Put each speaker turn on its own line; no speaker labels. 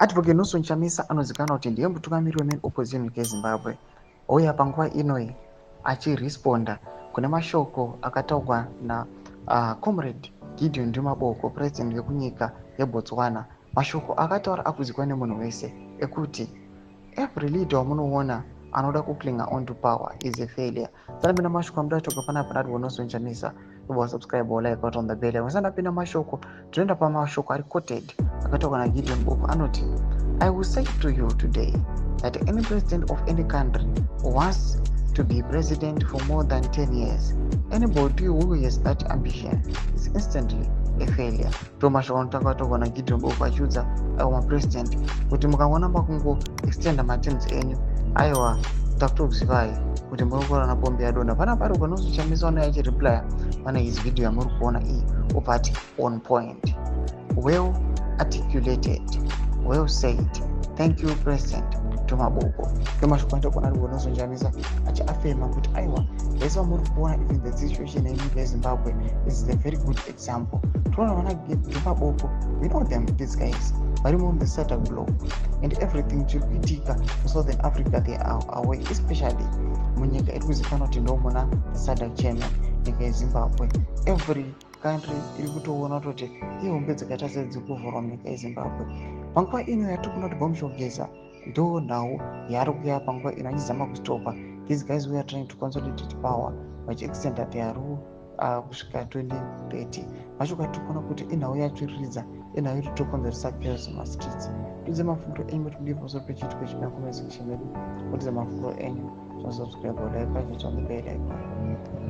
Advocate Nelson Chamisa anozivikanwa kuti ndiye mutungamiri wemain opposition nyika yeZimbabwe, ouya panguva inoyi achiresponda kune mashoko akataurwa naComrade Gideon Duma Boko, president wekunyika yeBotswana. Mashoko akataura akuzivikanwa nemunhu wese ekuti every leader wamunoona anoda kuclinga on to power is a failure. Sanapinda mashoko amuda kutoka panapa naAdvocate Nelson Chamisa, ubva subscribe or like on the bell. Musanapinda mashoko, tinoenda pamashoko ari quoted akataurwa naGideon Boko. Anoti, "I will say to you today that any president of any country wants to be president for more than 10 years, anybody who has that ambition is instantly a failure." Ndo mashoko anotanga kutaurwa naGideon Boko achiudza aiwa mapresident kuti mukangoona makungo extenda materms enyu, aiwa, takutokuzivai kuti muri kuona pombi yadonha. Panapa ari Nelson Chamisa uno achireplya pane his video yamuri kuona iyi, obva ati, "On point, well articulated, well said, thank you, President Duma Boko." Ndo mashoko anotaurwa ari Nelson Chamisa achiafema kuti aiwa, vese vamuri kuona, even the situation yenyika yeZimbabwe is a very good example. Toona vana Duma Boko, we know them, these guys varimo the SADC block and everything chiri kuitika muSouthern Africa, they are aware, especially munyika iri kuzivikanwa kuti ndo muna SADC chairman, nyika yeZimbabwe. Every country iri kutoona kutoti ihombe dzakaita sedziri kuvhurwa munyika yeZimbabwe panguva ino yatiri kuona kuti Bombshell Geza ndo nhau yaari kuya panguva ino achizama kustopa these guys who are trying to consolidate power vachiextenda their rule kusvika 2030. Mashoko atiri kuona kuti inhau yatsviriridza, inhau iri kutokonzeresa chaos mumastreets. Tudze mafungiro enyu kuti kudii pamusoro pechiitiko chimwe comment section medu. Mutize mafungiro enyu, subscribe, like, on the bell icon.